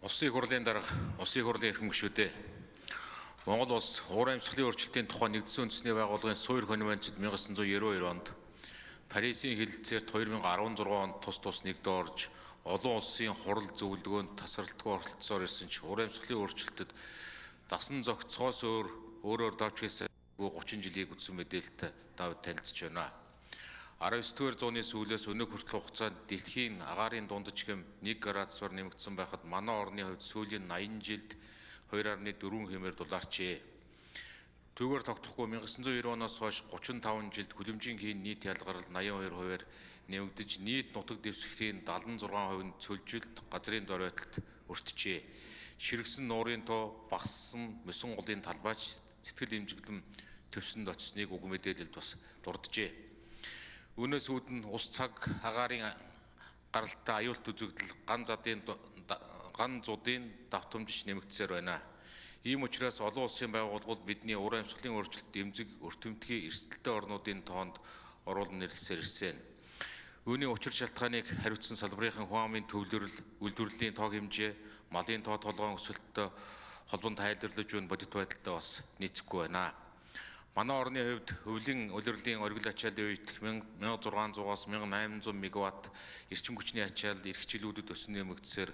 Улсын их хурлын дарга, Улсын их хурлын эрхэм гишүүдээ. Монгол улс уур амьсгалын өөрчлөлтийн тухай нэгдсэн үндэсний байгууллагын суурь конвенцэд 1992 онд Парисын хэлэлцээрт 2016 онд тус тус нэгдээ орж олон улсын хурал зөвлөгөөнд тасралтгүй оролцсоор ирсэн ч уур амьсгалын өөрчлөлтөд дасан зохицохоос өөр өөрөөр давж хийсэн 30 жилийг үтсэн мэдээлэлд давд танилцж байна. 19-р зууны сүүлээс өнөөх хүртэл хугацаанд дэлхийн агаарын дундаж хэм 1 градусаар нэмэгдсэн байхад манай орны хувьд сүүлийн 80 жилд 2.4 хэмээр дулаарчээ. Түүгээр тогтохгүй 1990 оноос хойш 35 жилд хүлэмжийн хийн нийт ялгарл 82%-аар нэмэгдэж нийт нутаг дэвсгэрийн 76% нь цөлжилт газрын дор байталд өртжээ. Ширгсэн нуурын тоо багассан мөсөн голын талбайч сэтгэл эмзэглэм төвсөнд очсныг уг мэдээлэлд бас дурджээ. Үүнээс үүдэн ус цаг агаарын гаралтай аюулт үзэгдэл ган зудын давтамжч нэмэгдсээр байна. Ийм учраас олон улсын байгууллагууд бидний уур амьсгалын өөрчлөлт эмзэг өртөмтгий эрсдэлтэй орнуудын тоонд оруулан нэрлэсээр ирсэн. Үүний учир шалтгааныг хариуцсан салбарын хүн амын төвлөрөл, үйлдвэрлэлийн тоо хэмжээ, малын тоо толгойн өсөлттэй холбон тайлбарлаж буй бодит байдалтай бас нийцэхгүй байна. Манай орны хувьд өвлийн улирлын оргил ачааллын үед 1600-аас 1800 мегаватт эрчим хүчний ачаал эх жилүүдэд өсөн нэмэгдсээр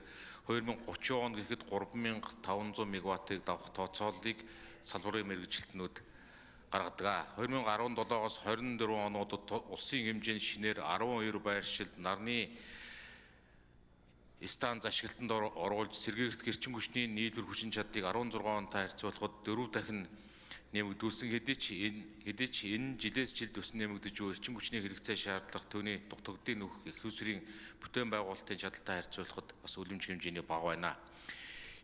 2030 он гэхэд 3500 мегаваттыг давах тооцооллыг салбарын мэргэжилтнүүд гаргадаг. 2017-оос 24 онуудад улсын хэмжээнд шинээр 12 байршилд нарны станц ашиглалтанд оруулж сэргээгдэх эрчим хүчний нийлбэр хүчин чадлыг 16 онтой харьцуулахад 4 дахин нэмэгдүүлсэн хэдий ч энэ жилээс жилд өсөн нэмэгдэж буй эрчим хүчний хэрэгцээ шаардлага түүний дутагдлын нөхөх эх үүсвэрийн бүтээн байгуулалтын чадалтай харьцуулахад бас үлэмж хэмжээний бага байна.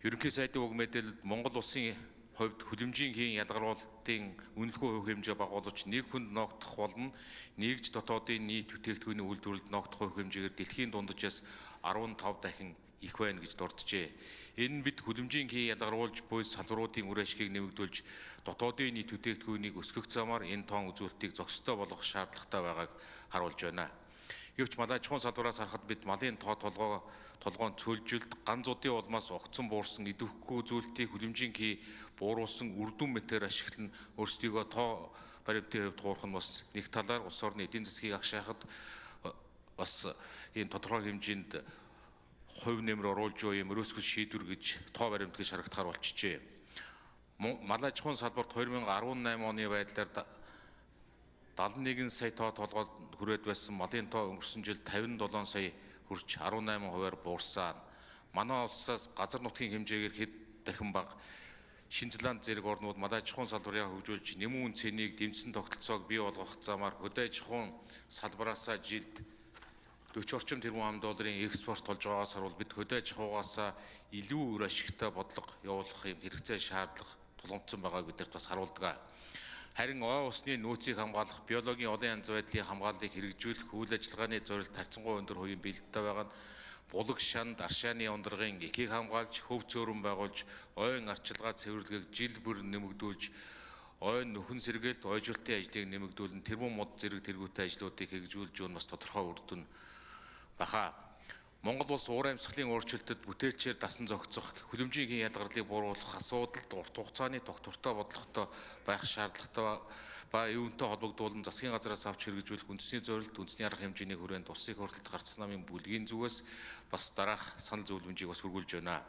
Ерөнхий сайдын уг мэдээлэлд Монгол улсын хувьд хүлэмжийн хийн ялгаруулалтын үнэлгүй хувь хэмжээ бага боловч нэг хүнд ногдох болно нийгж дотоодын нийт бүтээгдэхүүний үйлдвэрлэлд ногдох хувь хэмжээгээр дэлхийн дунджаас 15 дахин их байна гэж дурджээ. Энэ нь бид хүлэмжийн хий ялгаруулж буй салбаруудын үр ашгийг нэмэгдүүлж дотоодын нийт бүтээгдэхүүнийг өсгөх замаар энэ тоон үзүүлэлтийг зохистой болгох шаардлагатай байгааг харуулж байна. Гэвч мал аж ахуйн салбараас харахад бид малын тоо толгойн цөлжилт, ган зудын улмаас огцон буурсан идэвхгүй үзүүлэлтийг хүлэмжийн хий бууруулсан үр дүн мэтээр ашиглан өөрсдийгөө тоо баримтын хувьд хуурах нь бас нэг талаар улс орны эдийн засгийг агшаахад бас энэ тодорхой хэмжээнд хувь нэмэр оруулж буй юм өрөөсгөл шийдвэр гэж тоо баримт гэж харагдахаар болчихжээ. Мал аж ахуйн салбарт 2018 оны байдлаар 71 сая тоо толгойд хүрээд байсан малын тоо өнгөрсөн жил 57 сая хүрч 18%-аар буурсан. Манай улсаас газар нутгийн хэмжээгээр хэд дахин бага Шинэ Зеланд зэрэг орнууд мал аж ахуйн салбарыг хөгжүүлж нэмэн үн цэнийг дэмжсэн тогтолцоог бий болгох замаар хөдөө аж ахуйн салбараасаа жилд 40 орчим тэрбум ам долларын экспорт болж байгаагаас харуул бид хөдөө аж ахуйгаасаа илүү үр ашигтай бодлого явуулах юм хэрэгцээ шаардлага тулгамдсан байгааг бидэрт бас харуулдаг. Харин ой усны нөөцийг хамгаалах, биологийн олон янз байдлын хамгааллыг хэрэгжүүлэх үйл ажиллагааны зорилт харьцангуй өндөр хувийн бэлдэлтэй байгаа нь булаг шанд аршааны ундрагын эхийг хамгаалж, хөв цөөрөн байгуулж, ойн арчилгаа цэвэрлэгийг жил бүр нэмэгдүүлж, ойн нөхөн сэргээлт ойжуултын ажлыг нэмэгдүүлэн тэрбум мод зэрэг тэргүүтэй ажлуудыг хэрэгжүүлж буй нь бас тодорхой үр дүн баха. Монгол улс уур амьсгалын өөрчлөлтөд бүтээлчээр дасан зохицох, хүлэмжийн хийн ялгарлыг бууруулах асуудалд урт хугацааны тогтвортой бодлоготой байх шаардлагатай ба юунтай холбогдуулан засгийн газраас авч хэрэгжүүлэх үндэсний зорилт, үндэсний арга хэмжээний хүрээнд улсын хурлд гарцсан намын бүлгийн зүгээс бас дараах санал зөвлөмжийг бас хүргүүлж байна.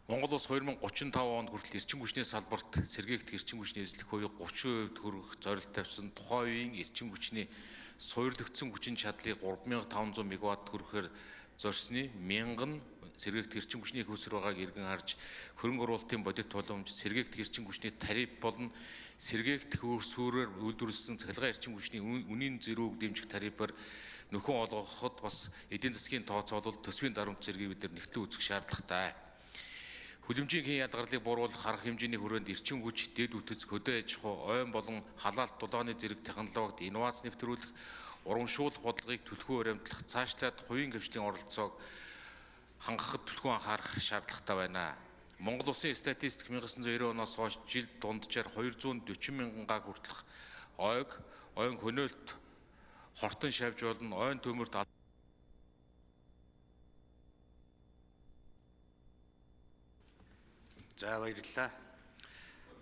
Монгол улс 2035 онд хүртэл эрчим хүчний салбарт сэргээгдэх эрчим хүчний эзлэх хувийг 30% хүргэх зорилт тавьсан. Тухайн үеийн эрчим хүчний суйрлагдсан хүчин чадлыг 3500 мегаватт хүрэхээр зорьсны 1000 нь сэргээгдэх эрчим хүчний их үүсвэр байгааг эргэн харж хөрөнгө оруулалтын бодит тулгамж, сэргээгдэх эрчим хүчний тариф болон сэргээгдэх үүсвэрээр үйлдвэрлэсэн цахилгаан эрчим хүчний үнийн зөрүүг дэмжих тарифаар нөхөн олгоход бас эдийн засгийн тооцоолол, төсвийн дарамт зэргийг бид нар нэгтлэн үзэх шаардлагатай. Хүлэмжийн хийн ялгарлыг бууруулах арга хэмжээний хүрээнд эрчим хүч, дэд бүтэц, хөдөө аж ахуй, ойн болон халаалт дулааны зэрэг технологид инновац нэвтрүүлэх, урамшуулах бодлогыг түлхүү баримтлах, цаашлаад хувийн хвшлийн оролцоог хангахад түлхүү анхаарах шаардлагатай байна. Монгол улсын статистик 1990 оноос хойш жилд дунджаар 240 мянган га хүртэлх ойг, ойн хөнөөлт хортон шавж болон ойн төмөрт За, баярлалаа.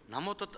Намуудад